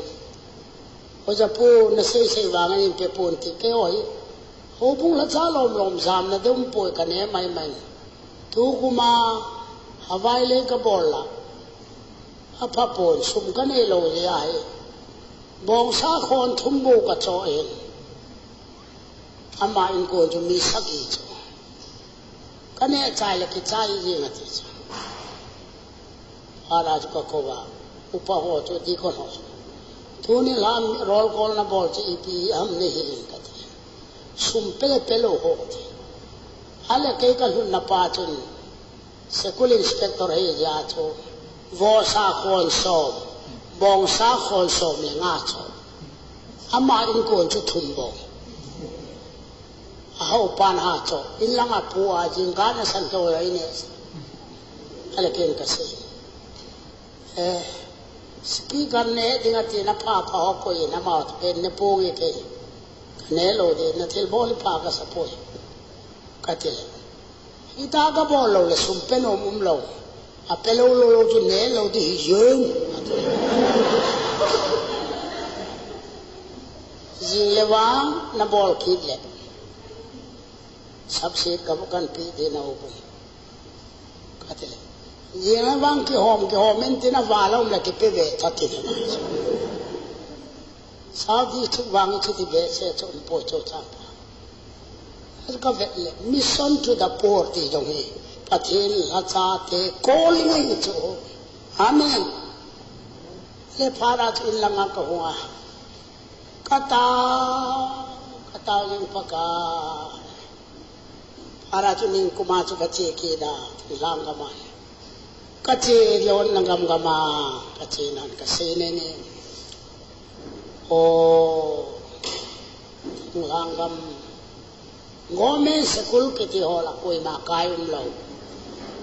Oja pu, na sei sei vang in pe pun ti kei o hi. Houbung lhacha lom lom jam na dum poi ka ne mai mai. Tu kuma, Hawaii le ka bol la. A pha pon sum ka nei lou le a hi. Bongsa khon thum bu ka cho in. Ama in kon chu mi sagi chu. Ka neh chai le kichai jing ati chu. Ala chu ka kou va. Upa ho chu, deacon ho chu. Tuni lam roll call na bol chu ipi ham nei hi in ka ti. Sum pe le pe lou ho ti. Ale kei kalhunna pa chun, school inspector hi jia chu, vohsa khon som, bongsa khon som le nga chu. Ama inkon chu thum bou. Ahao pan ha chu, inlanga pu a jingkah nasan keu a ine. Ale ken kasei. Eh, speaker ne ding ati na pha pha ho koi na ma pen ne pu nge kei. Ka ne lou ding, na thilbol pha kasa poi. Kati le. Hita kabol lou le sum pe nom umlou. Ape lou lou lou chu ne lou ding hi jeng. Jing le vang nabol kit le. Subsidy kamu kanpe ding na houbung. Kati le. Jing le vang kihom, kihom in tin aval a um le kipe ve ta tin. Saudi chu vang chu ti behseh chu um poi chu chapa. Kavet le, mission to the poor ti jong hi. Pathen lhacha te calling ahi chu. Amen. Le phat a chu inlanga kahung a. Katao, katao jing Pakai. Phat a chu ningkum a chu kache kit a, Lhangam a. Kache lonna gamgam a, kache nan kasei nene. O, Lhangam. Government school kiti ho la koima kai umlou.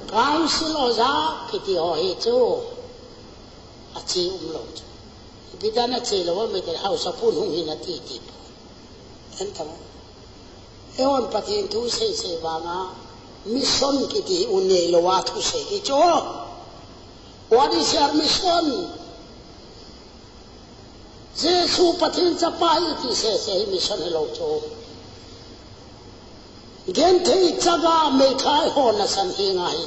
Council oja kiti ho hi chu. Ache umlou chu. Ipi dan ache lou a, meitei haosa pun hung hin ati ti. Entang. Eihon Pathen thu sei sei vanga mission kiti u neilou a thusei hi chu. What is your mission? Jesu Pathen chapa ahi ti sei sei hi mission hilou chu. Genthei chaga meithai ho nasan henga hi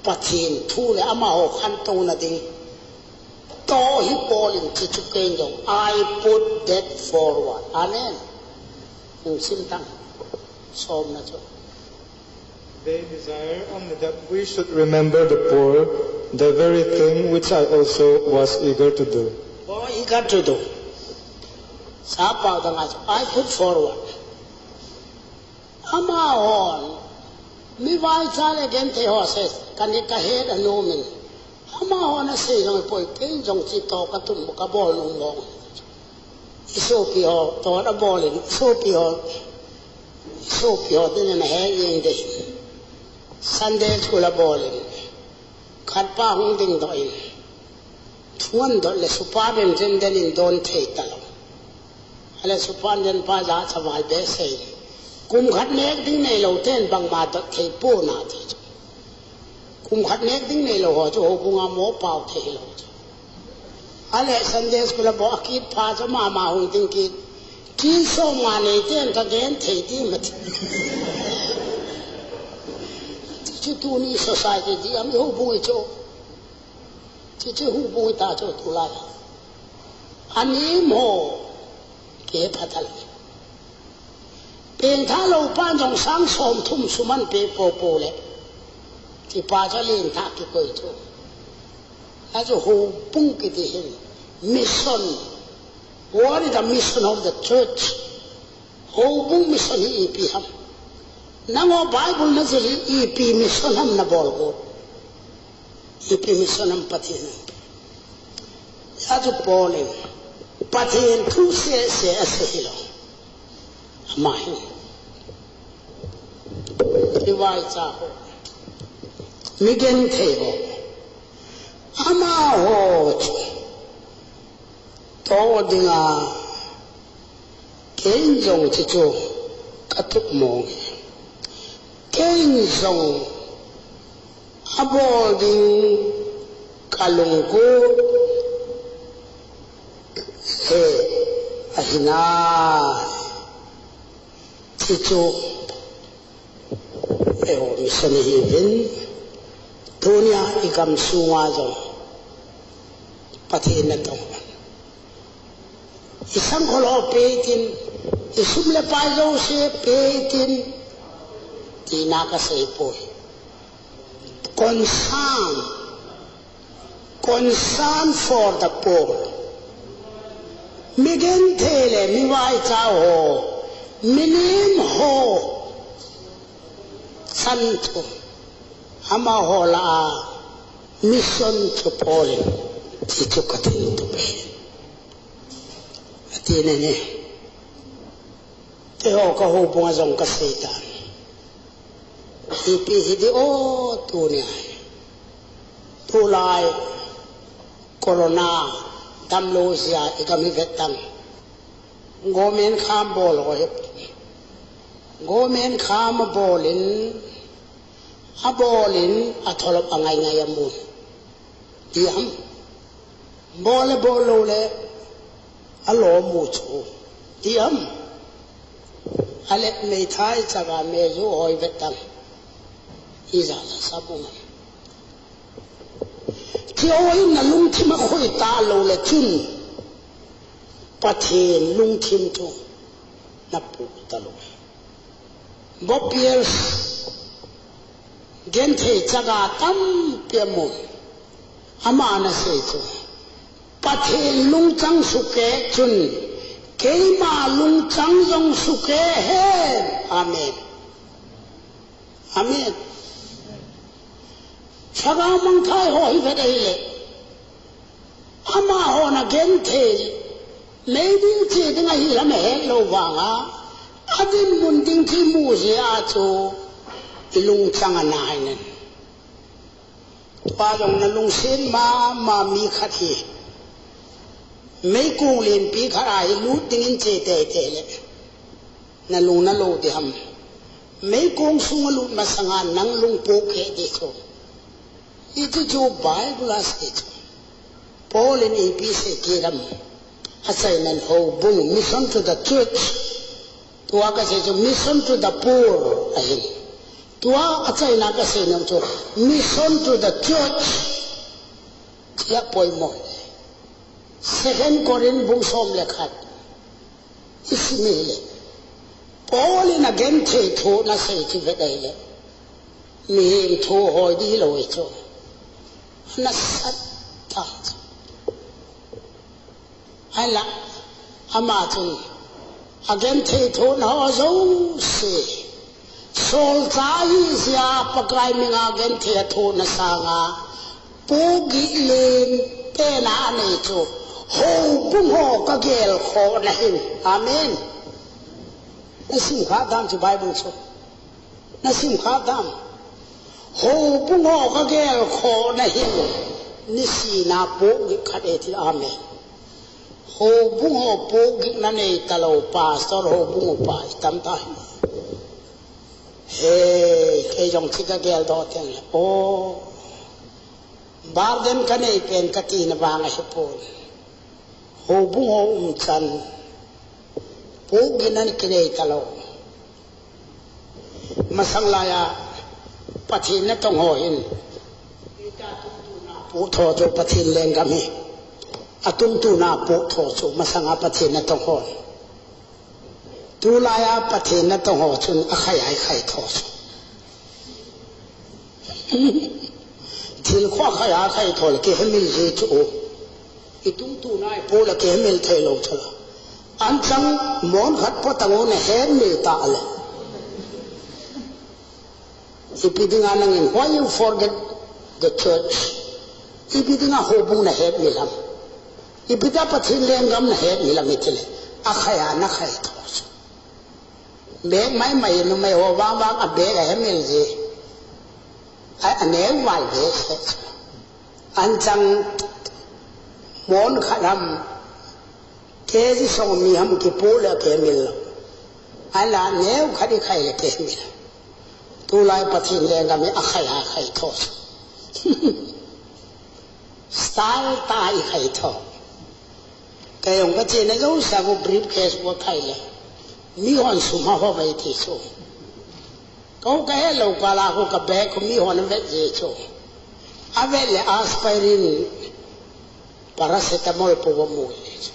Pathen thu le amaho khantouna ding. Toh hi Paul in hichu ken jong, I put that forward. Amen. Hung sim tang. Somna chu. They desire only that we should remember the poor, the very thing which I also was eager to do. Oh, eager to do. Sapa dang a chu, I put forward. Amahon, mi vaicha le genthei ho sei, kani kahet anom in. Amahon asei jong ipoi, kei jong chutoh katum, kabol nom bou. Isopi ho toh abol in, isopi ho, isopi ho tin ahe jeng ding. Sunday school abol in. Khat pa hung dingdoh in. Thuan dot le superintendent in don thei talou. Ale superintendent pa jachat val behseh. Kum khat nek ding neilou ten bangma dot thei pon ati chu. Kum khat nek ding neilou ho chu houbung a mo pao thei lou chu. Ale Sunday school abol a kit phat chu mama hung ding kit. Kit som nga nei ten kagenthei ding mati. Chu tuni society dih a mi houbung hi chu. Chuche houbung hi ta chu tulai. Anem ho kiphatah le. Pengtha lou pan jong sang som thum sum ahin pe popo le. Chupa chu alen tah kikoi chu. Achu houbung kiti hin. Mission. What is the mission of the church? Houbung mission hi ipi ham? Nangho Bible najil hi ipi mission ham nabol got? Ipi mission ham Pathen in? Achu Paul in Pathen thu seh seh asei hilou. Ama hi. Ivaicha ho. Mi genthei ho. Amaho chu. Toh dinga. Kei jong chuchu katup mong e. Kei jong abol ding kalungkup e ahi nai. Chuchu eiho mission ihiuvin, tunia igam sunga jong Pathen natong. Isang kholo pe tin, isum le pai jouse pe tin, tina kasei poi. Concern. Concern for the poor. Mi genthei le mi vaicha ho, mi nem ho. Chan chu, amaho lah a mission chu Paul in, ti chu ka thil tup e. Ati nene. Keiho ka houbung a jong ka sei tan. Ipi hi di o tunia. Tulai corona damlou jeh a i gam hi vet tan. Government kham bol ho hi. Government kham a bol in, a bol in a tholop a ngai ngai a mu. Ti ham. Bol le bol lou le a lo mu chu. Ti ham. A le meithai chaga me ju hoi vet tan. Ija la sa bu ngai. Keiho in na lungthim a khoi talou le chun, Pathen lungthim chu na pu talou. Bob Pierce, genthei chaga tampi a mu. Ama na sei chu, Pathen lungchang sukeh chun, keima lungchang jong sukeh hen. Amen. Amen. Chaga mangthai ho hi vet ahile, amaho na genthei, meidil che ding ahi lam a hetlou vang a, a dinmun ding chu i mu jeh a chu i lungchang a nai nen. Tua jong na lungset mama mi khat hi, meikong lenpi khat a hi lut ding in che teitei le. Na lung na lo di ham. Meikong sung a lut masang a nang lung pohkeh di chu. Hichu chu Bible a sei chu. Paul in ipi sei kit ham. Achaina in houbung, mission to the church. Tua ka sei chu mission to the poor ahin. Tua achaina ka sei nom chu mission to the church. Tia poimo. Second Corinth bung som le khat. I sim hile, Paul in a genthei thu na sei chu vet ahile, mihem thu hoi di lou hi chu. Na sat ta chu. Ahinla, ama chun a genthei thu na ho jouse. Solchah ahi jeh a Pakai minga genthei a thohna sanga pohgih len pen a anei chu houbung ho ka gelkhohna hin. Amen. Na sim kha tam chu Bible chu. Na sim kha tam. Houbung ho ka gelkhohna hin. Nisih na pohgih khat e ti. Amen. Houbung ho pohgih na nei talou, pastor houbung upa i tam ta hi. He, kei jong chu ka geldoh teng le. O, burden ka nei pen ka tina vang ahi pon. Houbung ho umchan pohgih na kinei talou. Masang laiya Pathen natong ho hin. Ita tungtuna poh tho chu Pathen lenggam hi. Atungtuna poh tho chu masanga Pathen natong ho. Tulaiya Pathen natong ho chun akhai a ikhai tho chu. Thil kho akhai a ikhai tho le kihemil ji chu. Itungtuna ipoh le kihemil thei lou chu la. Anchang mon khat potang u na hemil ta le. Ipi dinga nangin, why you forget the church? Ipi dinga houbung na hemil ham? Ipi dinga Pathen lenggam na hemil ham iti le. Akhai a na khai tho chu. Bag maimai numei ho vangvang a bag a hemil ji. A, aneu val bag se. Anchang mon khat ham, K G song mi ham kipoh le kihemil lou. Ahinla neu khat ikhai le kihemil. Tulai Pathen lenggam hi akhai a khai tho. Style tah a ikhai tho. Kei jong ka chena jouse a briefcase bou khai le. Mihon sum a ho vai ti chu. Kou ka helou kala kou ka bag kou mihon avet ji chu. Avet le aspirin, paracetamol pou amu ji chu.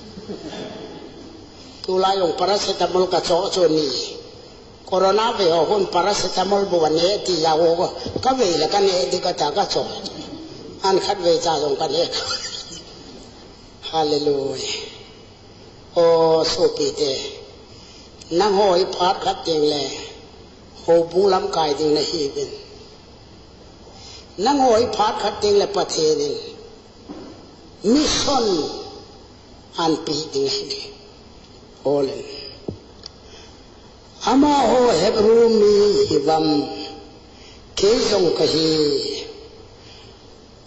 Tulai jong paracetamol ka choh chu ni. Corona vei ho hon paracetamol bou ane ti ja ho ka vei le ka ne di ka ta ka choh. An khat vei cha jong ka ne. Hallelujah. O sopite. Nangho hi phat khat teng le. Houbung lamkai ding nahiuvin. Nangho hi phat khat teng le Pathen in mission ahin pe ding ahi. Paul in. Amaho Hebrew mi hiuvam, kei jong kahi.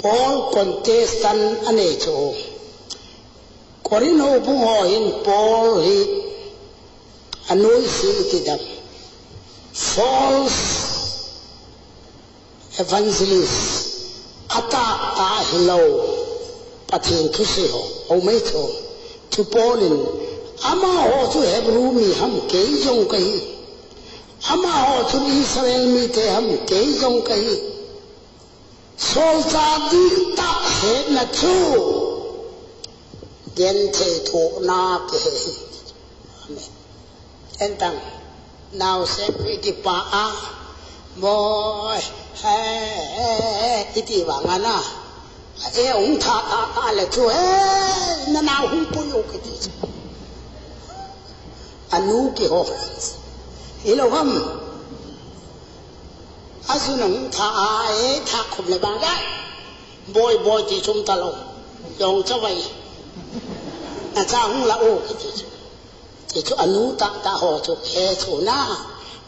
Paul contestant anei chu. Corinth houbung ho hin Paul hi anoise iti dam. False evangelist, atahtah hilou Pathen thusei ho, aumai chu. Chu Paul in, amaho chu Hebrew mi ham, kei jong kahi. Amaho chu Israel mite ham, kei jong kahi. Solchah dihtah hetna chu genthei thohna kihe hi. Amen. Entang, naosen kipah a, boi, he, he, he, iti vang ana. E hung tha tha tha le chu, he, nanao hung pui u kiti chu. Anu kiho. Hilou ham. Asun ahung tha a, e, tha khum le bang le. Boi, boi ti chu um talou. Dong chavai. Nacha hung la u kiti chu. Ti chu anu tahtah ho chu he chu na.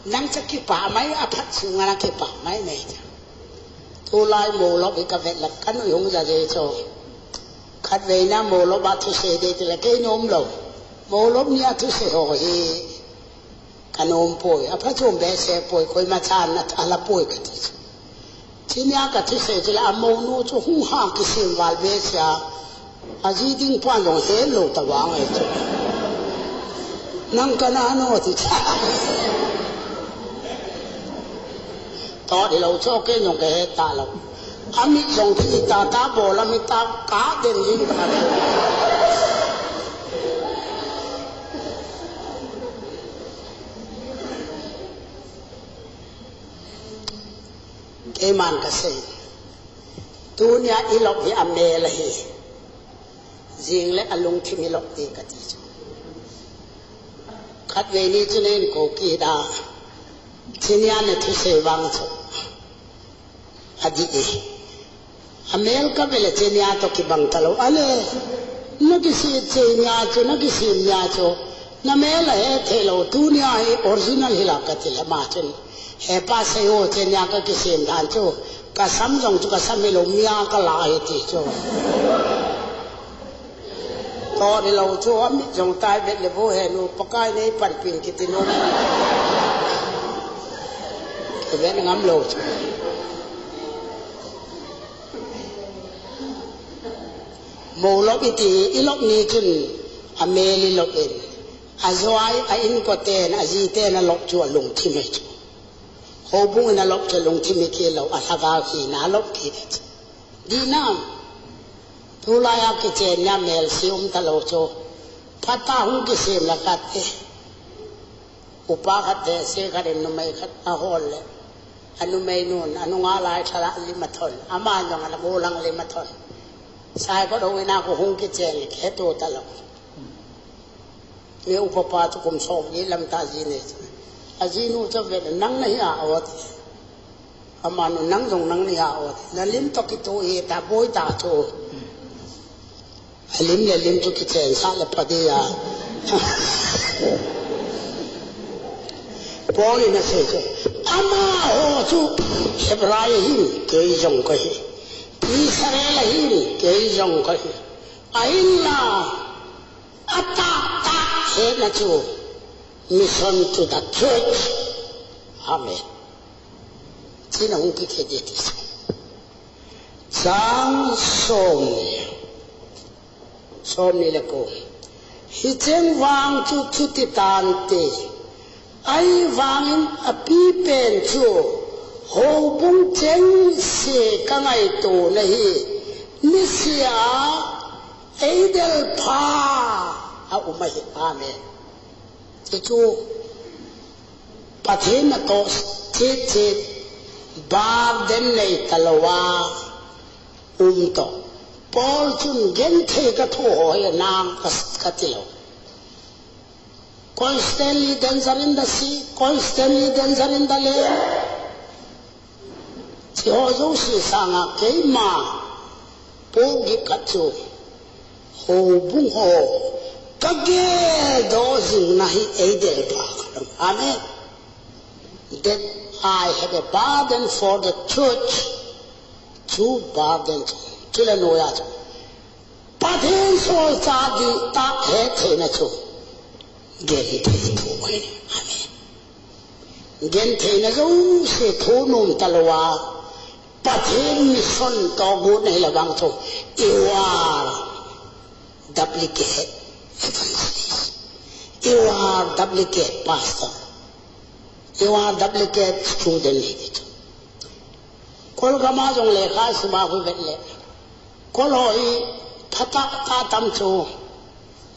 Nang cha kipah mai, aphat sunga na kipah mai nei cha. Tulai molop hi kavet le kanui hung ja je chu. Khatvei na molop a thusei ding tile kei nom lou. Molop nia thusei ho hi. Kanom poi, aphachom behseh poi, koima chan na ala poi kati chu. Chunia kathusei chule amounu chu hung hang kisem val behseh a. Aji ding pan jong helou tavang ahi chu. Nang kana no ti chu. Tot hilou chu kei jong kahe talou. Amit jong thi tata bol amit ta kaden jing ta. Keiman kasei. Tunia ilop hi amel ahi. Jing le alungthim ilop ding kati chu. Khatvei ni chu neihin kou kit a. Chunia nathusei vang chu. Adih e. Amel kavet le chunia toh kibang talou. Ale. Nakisem chunia chu, nakisem nia chu. Namel ahe thei lou, tunia hi original hila kati le ama chun. He pa sei o chunia kakisem dan chu. Kasam jong chu kasam hilou, mia kala ahi ti chu. Tot hilou chu, amit jong tai vet le vo he nu, Pakai nei panpin kiti nu. Kivet ngam lou chu. Molop iti, ilop ni chun, amel ilop in. Ajoa, a inkoten, ajiten alop chu alungthim ahi chu. Houbung in alop chu alungthim hi kilou, alhagao hina alop kit ahi chu. Dih nam. Tulai a kichenna melse um talou chu. Phatah hung kisem la khat e. Upa khat te, se khat in numei khat ahol le. Anumei nun, anunga lai thala lim athon. Ama jong ana golang lim athon. Saikot houin a khu hung kichen le, kiheto talou. Mi upa pa chu kum som ni lam ta ji nei chu. Ajinu chu vet le, nang nahi a o ti. Amanu nang jong nang nahi a o ti. Nalim toh kitoh hi ta boi ta chu. Alim le lim chu kichen sah le pha ding a. Paul in asei chu. Amaho chu Hebrai ahin, kei jong kahi. Israel ahin, kei jong kahi. Ahinla. Atahtah hetna chu mission to the church. Amen. China hung kikhe ding ti chu. Chang som ni. Som ni le ko. Hicheng vang chu chuti tante. Ahivangin apipen chu houbung chengse kangaito nahi. Nisea eidel pha aum ahi. Amen. Chuchu Pathen natoh chetchet, barden nei talouva um toh. Paul chun genthei kathoh ho hi nang ka, kati lou. Constantly danger in the sea, constantly danger in the land. Hiche ho jouse sanga keima pohgih khat chu houbung ho kageldoh jingna hi eidel pa khat. Amen. That I have a burden for the church. Chu burden chu, chule noiya chu Pathen solchah dihtah hettheina chu genthei thu ahi. Amen. Gentheina jouse thu nom talouva, Pathen mission toh gotna hile vang chu, you are duplicate evangelist. You are duplicate pastor. You are duplicate student hi chu. Kol gama jong lekha sima hui vet le, kol ho hi phatah tah tam chu,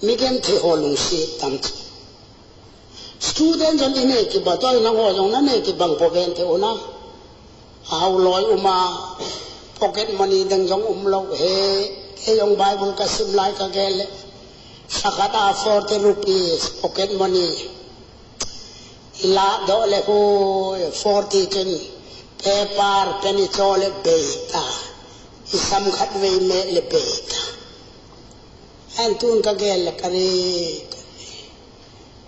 mi genthei ho lungset tam chu. Student jong inei kibang, tua hi nangho jong nanei kibang po, genthei u na. Ahao loi uma, pocket money dang jong umlou he. Kei jong Bible kasim lai kagel le, sakhat a forty rupees pocket money. Ilah doh le hui, forty chun paper pen icho le bei ta. Isam khatvei meh le bei ta. Ahin tun kagel le kari, kari.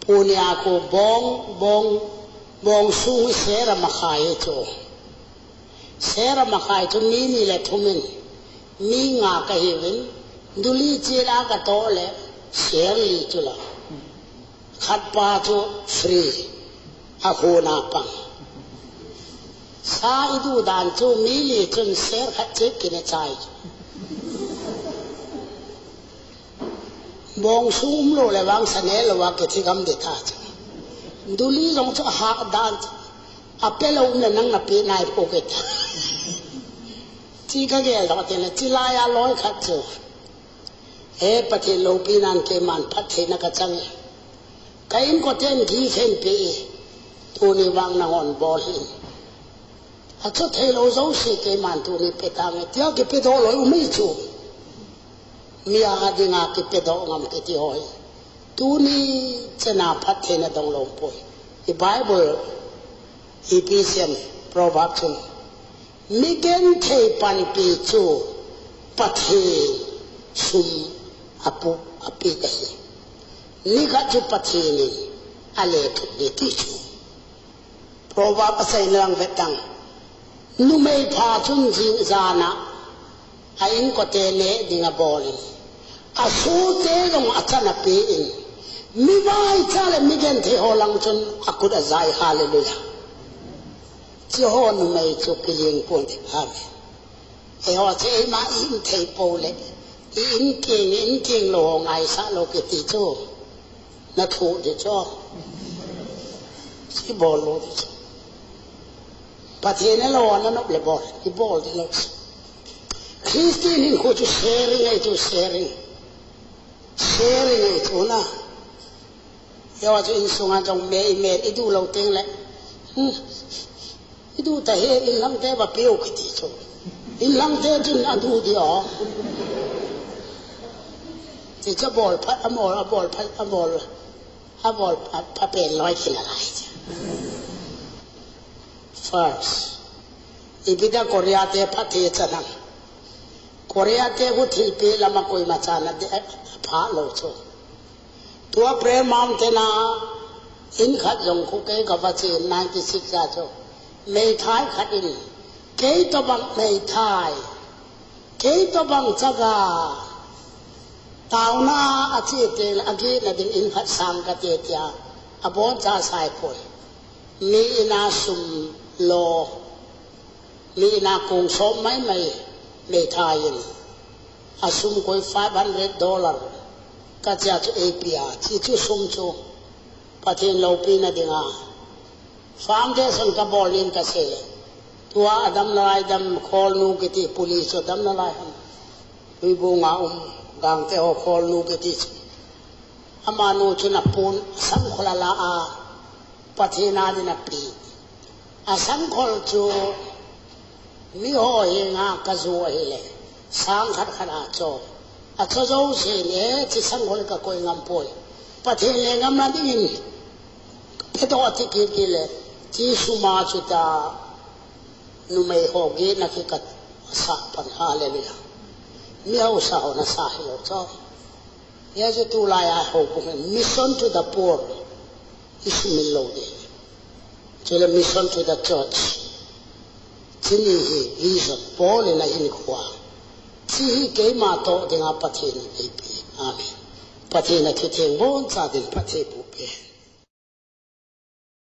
Punia khu bong, bong, bong sung sera makhai chu. Sera makhai chu mi ni le thum in, mi nga kahiuvin, duli chila katoh le, ser li chu la. Khat pa chu free, akhona pang. Sa idu dan chu mi li chun ser khat cheh kine chai. Bong sung umlou le vang sa ne louva kithi gam ding ta chu. Duli jong chu ahah dan chu. Apelou um le nang nape nai po kiti. Chi kagel doh teng le, chilai a loi khat chu, he Pathen loupina in keiman phattheina kachang e. Ka inkoten gikhen pe e. Tuni vang nahon bol hih in. Acho theilou jouse keiman tuni pe tange, tia kipedoh loi um e chu. Mi a dinga kipedoh ngam kiti ho hi tuni chana phattheina dong lou poi. I Bible, Ephesian, Proverbs chun, mi genthei panpi chu Pathen sum apu, api ahi. Nikhat chu Pathen in ale thut ding ti chu. Proverb asei na lang vet tang. Numei pha chun jing jan a, a inkote neh ding abol in, asote jong achan ape in, mi vaicha le mi genthei ho lang chun akhut ajai, hallelujah. Hiche ho numei chu kiling pon te, amen. Eiho chu eima i in thei pou le, i in keng, i in keng lou ho ngaisah lou kiti chu. Na thoh ding chu. Chi bol lou ding chu. Pathen elou a na nop le bol, i bol ding lou chu. Christian hinkho chu sharing ahi chu, sharing. Sharing ahi chu na. Eiho chu insunga jong me, i me, i du lou teng le. Hmm. I du ta he, inlhangte va peo kiti chu. Inlhangte chun adu ding o. Ti chu abol phat, abol, abol phat, abol. Abol phat, phat pen loi kina lai chu. First. Ipi dia Korea te phatthei cha nang. Korea te khu thilpeh lama koima chan adeh, apha lou chu. Tua Prayer Mountain a in khat jong khu kei kava che in ninety six a chu. Meithai khat in, kei tobang meithai, kei tobang chaga, taona a che teng le agihna ding in khat sang kate tia, aboncha sai poi. Mi in a sum lo. Mi in a kong som maimai meithai in. Asum koi five hundred dollar. Kache a chu eipeh a, hiche sum chu Pathen loupina dinga foundation kabol in kasei. Tua adam nalai dam kholnu kiti police chu adam nalai ham. Tuibong a um Gangte ho kholnu kiti chu. Amanu chun apon asangkhol ala a, Pathen a din ape. Asangkhol chu miho henga kajoh ahile, sang khat khat a cho. Acho jousen, hiche sangkhol kakoi ngam poi. Pathen lenggam na dingin, pedoh ti kiti le, ti suma chuta, numei ho gena kikat sa pan, hallelujah. Mi hausa ho na sa hi lo cho. Hiche tulai a ho ko mission to the poor. Isu min lo de. Chule mission to the church. Chini hi vision Paul in a in kua. Chi hi keima to dinga Pathen in eipe. Amen. Pathen a thitheng bon cha din Pathen pu pe.